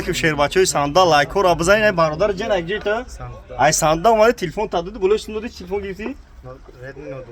Алейкум, шербачаҳои Санда, лайкҳоро бизанед. Ай бародар ҷен, ай ҷой та? Ай Санда омади, телефон та дуди, болои сум доди, телефон гирифтӣ?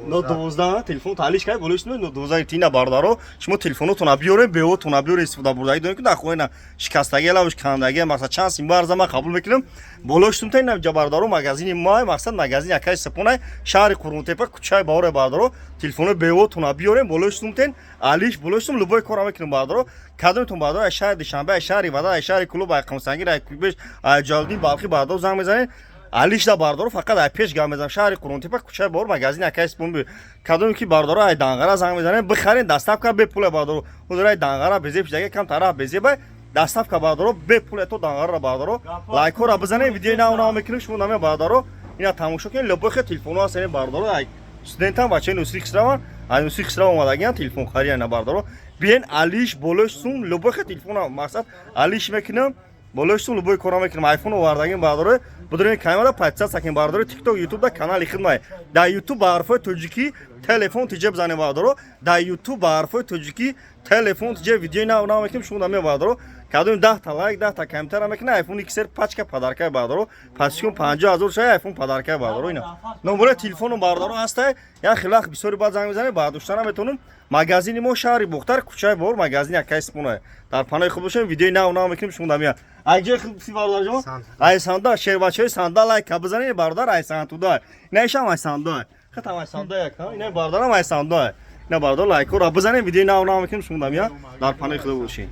Но 12 телефон таҳлиш кард, болои сум но 12 гирифтӣ. Ина, бародаро, шумо телефонотона биёред, беотона биёред, истифода бурдагӣ доред, ки дар хоина шикастагӣ, лабш кандагӣ, мақсад, чанд сим барза, ман қабул мекунам. Болои сум та ина ҷа, бародаро, магазини мо, мақсад, магазини акаи Сипонай, шаҳри Қурғонтепа, кӯчаи Баҳоре. Бародаро, телефоно беотона биёрем, болои сум тен алиш, болои сум любой кора мекунем. Бародаро, кадомтон, бародаро, аз шаҳри Душанбе, аз шаҳри Ваҳдат, аз шаҳри Кӯлоб, ай Қамсангир, ай Кӯйбеш, ай Ҷалолиддин Балхӣ, бародаро, занг мезанед. Алишда, бародаро, фақат ай пеш гап мезанам: шаҳри Қурғонтепа, кӯчаи Баҳор, магазини акаи Сипон. Кадоме ки, бародаро, ай Данғара занг мезанед, бихарен, доставка бепуле, бародаро. Ҳозир ай Данғара безеб шидаги, кам тараф безеба, доставка, бародаро, бепуле то Данғарара. Бародаро, лайкҳоро бизанед, видеои нав нав мекунем, шумо наме, бародаро, ина тамошо кунед. Любой хел телефонҳо ҳастен, бародаро. Ай студентам, бачаи Нусри Хисраван, ай Нусри Хисрав омадагиан, телефон харияна. Бародаро, биен, алиш, болои сум любой хел телефона, мақсад, алиш мекунам, болои сум любой кора мекунам. Айфон овардагим, бародаро, бидурем, камера подписаться кунем, бародаро. Тикток, Ютуб да канали хидмай. Дар Ютуб ба ҳарфҳои тоҷикӣ «Телефон тиҷе» бизанем, бародаро. Дар Ютуб ба ҳарфҳои тоҷикӣ «Телефон тиҷе», видеои нав нав мекунем, шумо даме, бародаро. Кадоми 10-та лайк, 10-та комментара мекунем, айфон XR пачка подаркай, бародаро. Пасикун 50 000 шай, айфон подаркай, бародаро. Ина номерои телефоном, бародаро, ҳастай. Як хел вақт бисёри баъд занг мезанем, бардошта наметавонем. Магазини мо шаҳри Бохтар, кӯчаи Баҳор, магазини акаи Сипонай. Дар паноҳи худ бошем, видеои нав нав мекунем, шумо дамия. Ай ҷои худ си, бародарҷон? Ай Санда. Шербачаҳои Санда, лайка бизанед, бародар. Ай Сантуда, ина ишам ай Санда, хатам ай Санда як, ина бародарам ай Санда. Ина, бародар, лайкҳоро бизанед, видеои нав нав мекунем, шумо дамия. Дар паноҳи худ бошед.